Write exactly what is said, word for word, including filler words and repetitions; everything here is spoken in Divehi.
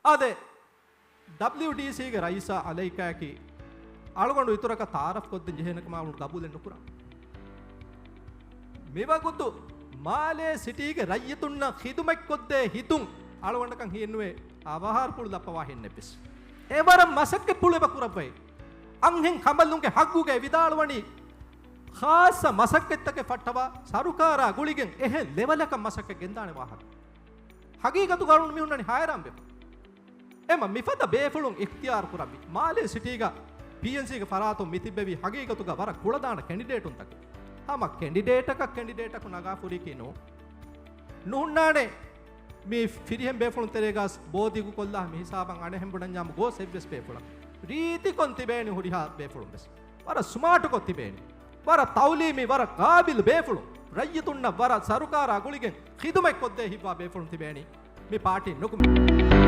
އާދެ، ޑަބްލިއުޑީސީގެ ރައީސާ އަލައިކާއަކީ އަޅުގަނޑު އިތުރަކަށް ތަޢާރަފް ކޮށްދޭން ޖެހޭނެ ކަމަށް އަޅުގަނޑު ގަބޫލެއް ނުކުރާ. މިވަގުތު މާލޭ ސިޓީގެ ރައްޔިތުންނަށް ޚިދުމަތްކޮށްދޭ ހިތުން އަޅުގަނޑަކަށް ހިއެއްނުވޭ އަވަހާރަ ޕުޅު ދައްޕަވާ ހެންނެއްވެސް. އެވަރަށް މަސައްކަތްޕުޅު އެބަ ކުރައްވައި، އަންހެން ކަނބަލުންގެ ހައްގުގައި ވިދާޅުވަނީ، ޚާއްޞަ މަސައްކަތްތަކެއް ފައްޓަވާ ސަރުކާރާ ގުޅިގެން އެހެން ލެވަލަކަށް މަސައްކަތް ގެންދާނެ ވާހަކަ. ހަގީގަތުގަ އަޅުގަނޑު މީހުންނަނީ ހައިރާންވެފަ. އެމަ މިފަދަ ބޭފުޅުން އިޚްތިޔާރު ކުރައްވި މާލޭ ސިޓީގަ ޕީއެންސީގެ ފަރާތުން މިތިއްބެވީ ހަގީގަތުގަ ވަރަށް ކުޅަދާނަ ކެނޑިޑޭޓުންތަކެއް. ހަމަ ކެނޑިޑޭޓަކަށް ކެނޑިޑޭޓަކު ނަގާ ފުރީކީ ނޫން. ނުހުންނާނެ މި ފިރިހެން ބޭފުޅުން ތެރޭގަސް ބޯދިގުކޮށްލާ މި ހިސާބަށް އަނެއްހެން ބުނަންޏާމު ގޯސް އެއްވެސް ބޭފުޅަކު. ރީތިކޮށް ތިބޭނީ ހުރިހާ ބޭފުޅުން ވެސް. ވަރަށް ސުމާޓުކޮށް ތިބޭނީ. ވަރަށް ތައުލީމީ، ވަރަށް ގާބިލު ބޭފުޅުން. ރައްޔިތުންނަށް ވަރަށް ސަރުކާރާ ގުޅިގެން ޚިދުމަތް ކޮށްދޭ ހިތްވާ ބޭފުޅުން ތިބޭނީ މި ޕާޓީ ނުކުމެ.